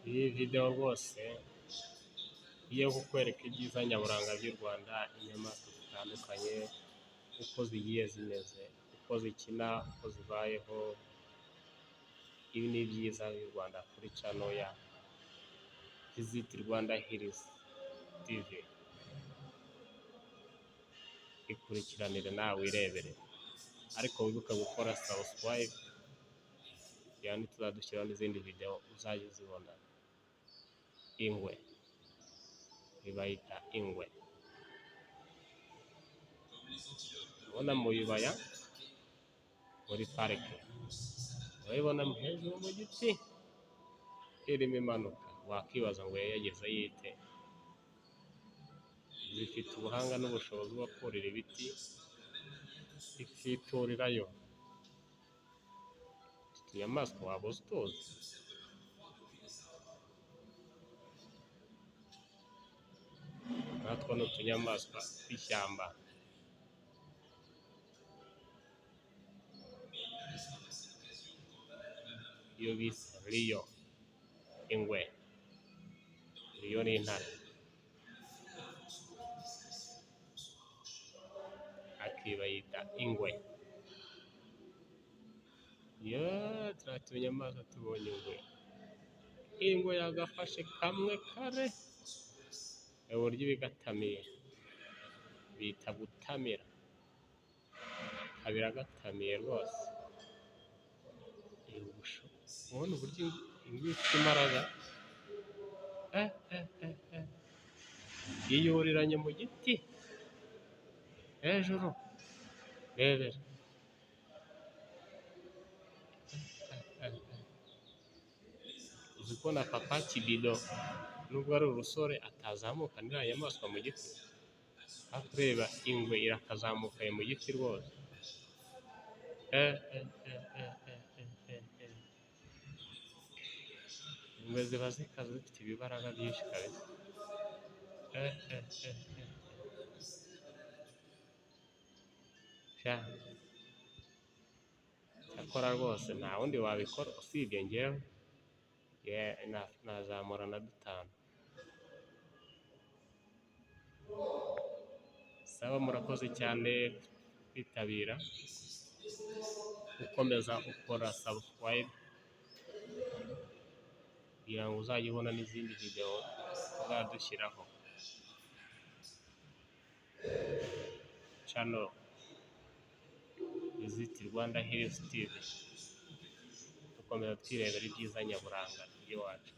Iyi videwo rwose iyo kukwereka ibyiza nyaburanga by'u Rwanda, inyamaswa zitandukanye, uko zigiye zimeze, uko zikina, uko zibayeho. Ibi ni ibyiza by'u Rwanda kuri channel ya Visit Rwanda Hills TV. Ikurikiranire nawe wirebere, ariko wibuke gukora subscribe kugira ngo nituzadushyiraho n'izindi videwo uzajye uzibona. Ingwe, iyi bayita ingwe, urabona mu bibaya muri parike, urayibona hejuru mu giti irimo imanuka, wakibaza ngo yagezeyo ite? Zifite ubuhanga n'ubushobozi bwo kurira ibiti ikiturirayo. Utu tunyamaswa waba utuzi? Natwo ni utunyamaswa tw'ishyamba. Iyo bise lion, ingwe, lion ni intare. Ariko iyi bayita ingwe. Yeee, turiya tunyamaswa tubonye ingwe. Ingwe yagafashe kamwe kare, reba uburyo iba igatamiye, bita gutamira, ikaba iragatamiye rwose. Urabona uburyo ingwe ifite imbaraga? Yiyuriranye mu giti hejuru, rebera. Uzi ko na papa Kibido nubwo ari urusore atazamuka iriya nyamaswa mu giti? Ariko ureba ingwe irakazamukanye mu giti rwose. Ingwe ziba zikaze zifite ibibaraga byinshi kabisa. Sha, cyakora rwose nta wundi wabikora usibye njyewe, nazamura na dutanu. Sawa, murakoze cyane kwitabira, ukomeza ukora subscribe kugira ngo uzajye ubona n'izindi videwo tuzadushyiraho. Channel Visit Rwanda Hills TV, dukomeza twirebera ibyiza nyaburanga by'iwacu.